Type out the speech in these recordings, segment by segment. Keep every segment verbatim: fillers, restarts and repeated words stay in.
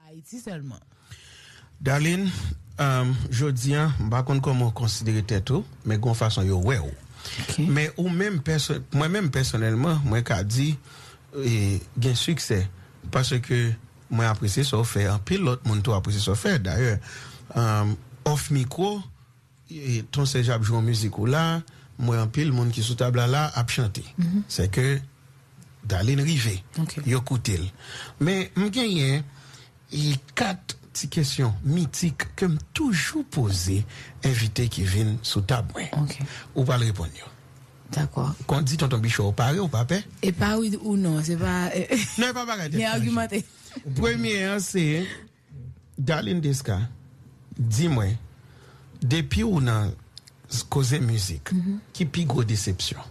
Ayiti sèlman. Darline, um, jodi a, m pa konn kòman w konsidere tèt ou, men gon fason yo wè w. Okay. Men ou menm, mwen menm pèsonèlman, mwen ka di e, gen siksè. Paske mwen apresye sa w fè, anpil lòt moun tou apresye sa w fè. Dayè, um, off mikwo, e, Ton Sèj ap jwe yon mizik ou la, m wè anpil moun ki sou tab la la ap chante. Mm -hmm. Se ke Darline rive, okay. Yo koute l. Men m genyen e kat ti kesyon mitik ke m toujou poze envite ki vin sou tab mwen. Okay. Ou pral reponn yo. Dakò. Kon di tonton Bichon, ou pare, ou pa pè? E pa wi ou non, se pa. Non, e pa bagay tèt chaje. Premye an se, Darline Desca, di mwen, depi ou nan koze mizik, ki pi gwo desepsyon?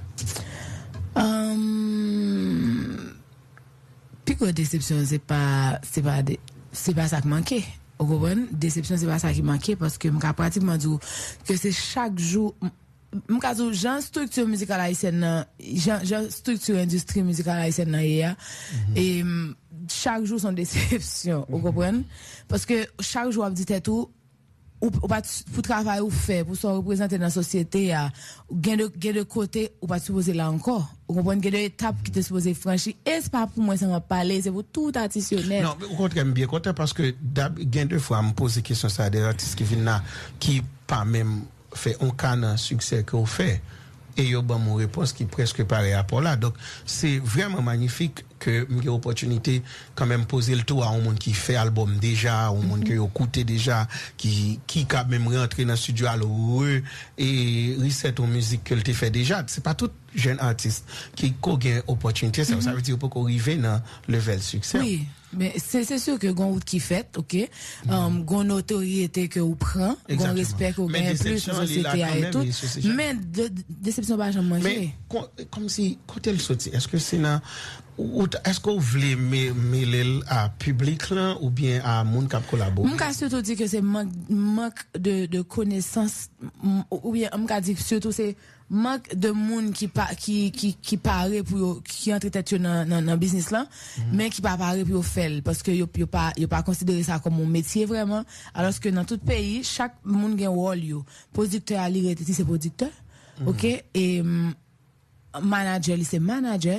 Pi gwo desepsyon se pa se pa se pa sa k manke. Ou konprann? Desepsyon se pa sa ki manke paske m ka pratikman di w ke se chak jou m ka di w jan estrikti mizikal ayisyèn nan, jan jan estrikti endistri mizikal ayisyèn nan ye a, e chak jou se yon desepsyon. Ou konprann? Paske chak jou w ap di tèt ou ou pa pou travay ou fè, pou sa w reprezante nan sosyete a, gen de gen de kote ou pa t sipoze la ankò. Ou konprann? Gen de etap ki te sipoze franchi. E se pa pou mwen sèlman ap pale, se pou tout atis yo nèt. Non, okontrè, m byen kontan paske gen de fwa m poze kesyon sa a de atis ki vin la ki pa menm fè yon ka nan siksè ke w fè. E yo ban m yon repons ki prèske parèy a pa w la. Donk, se vrèman manyifik ke m gen opòtinite kanmenm poze l tou a yon moun ki fè albòm deja, yon moun ke yo koute deja, ki ki ka menm rantre nan estidyo al re e reset yon mizik ke l te fè deja. Se pa tout jèn atis ki ko gen opòtinite sa. Sa vle di yo poko rive nan level siksè. Wi, men se se si ke gon wout ki fèt, oke. Gon notoryete ke ou pran, gon respè ke ou genyen plis nan sosyete a e tout. Men desepsyon pa janm manje. Men kòmsi kote l soti? Èske se nan ou èske ou vle mele l a piblik lan oubyen a moun k ap kolabore? M ka sitou di ke se mank mank de de konesans oubyen m ka di sitou se mank de moun ki pa ki ki ki pare pou yo ki antre tèt yo nan nan nan biznis lan, men ki pa pare pou yo fè l paske yo yo pa yo pa konsidere sa kòm yon metye vrèman. Alòske nan tout peyi chak moun gen wòl yo. Pwodiktè a li rete li se pwodiktè, oke, e manadjè li se manadjè.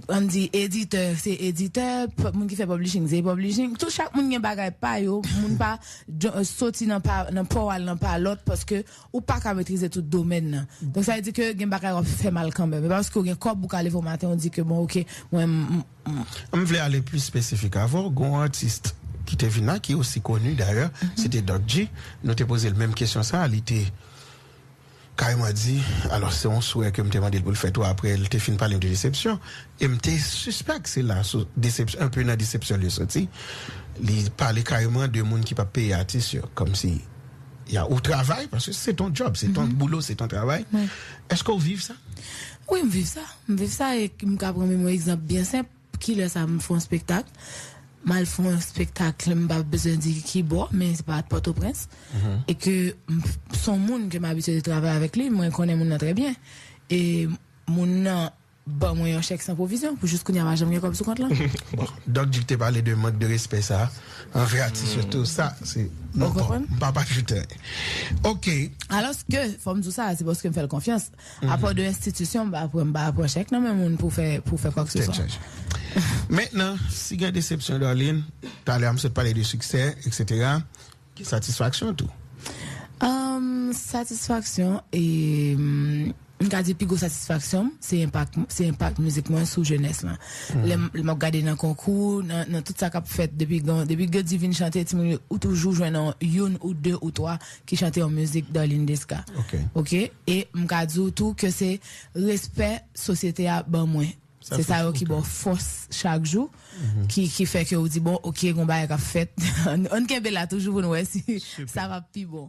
Ann di editè se editè, moun ki fè publishing se publishing. Tout chak moun gen bagay pa yo. Moun pa soti nan pa nan pa w al nan pa lòt paske ou pa ka metrize tout domèn nan. Donk sa vle di ke gen bagay w ap fè mal kanmenm. E pa paske w gen kòb ou ka leve yon maten ou di ke bon oke mwen m. M vle ale pli espesifik avè w. Gon atis ki te vin la ki osi koni dayè, se te Doc G. Nou te poze l menm kesyon sa a, li te kareman di, alò se yon swè ke m te mande l pou l fè tou apre l te fin pale m de desepsyon, e m te sispèk se la sou desepsyon enpe nan desepsyon li soti. Li pale kareman de moun ki p ap peye atis yo kòmsi ya ou travay paske se ton djòb, se ton boulo, se ton travay. Èske w viv sa? Wi, m viv sa. M viv sa e m ka pran menm yon egzanp byen senp. Kilè sa m fè yon spektak, m al fè yon spektak m pa bezwen di ki bò men se pa Pòtoprens, e ke se yon moun ke m abitye de travay avèk li, mwen konnen moun nan trè byen, e moun nan ban mwen yon chèk san pwovizyon pou jis kounye a pa janm gen kòb sou kont lan. Bon, Doc G te pale de mank de respè sa anvè atis yo tou sa se non bon, m pa pa ajoute anyen. Oke. Alòske fò m di w sa se paske m fè l konfyans. Apa de enstitisyon m pa pran m pa pran chèk nan men moun pou fè pou fè kwakseswa. Mentnan si gen desepsyon Darline, talè a m sot pale de siksè, eksetera, gen satisfaksyon tou? Satisfaksyon e m ka di pi gwo satisfaksyon m se enpak se enpak mizik mwen sou jenès lan. Lè m ap gade nan konkou nan nan tout sa k ap fèt depi depi Godi vin chante timoun yo ou toujou jwenn yon youn ou de ou twa ki chante yon mizik Darline Desca. Oke. E m ka di w tou ke se respè sosyete a ban mwen. Se sa yo ki ba w fòs chak jou, ki ki fè ke w di bon, oke, gon bagay k ap fèt. Ann kenbe la toujou pou n wè si sa p ap pi bon.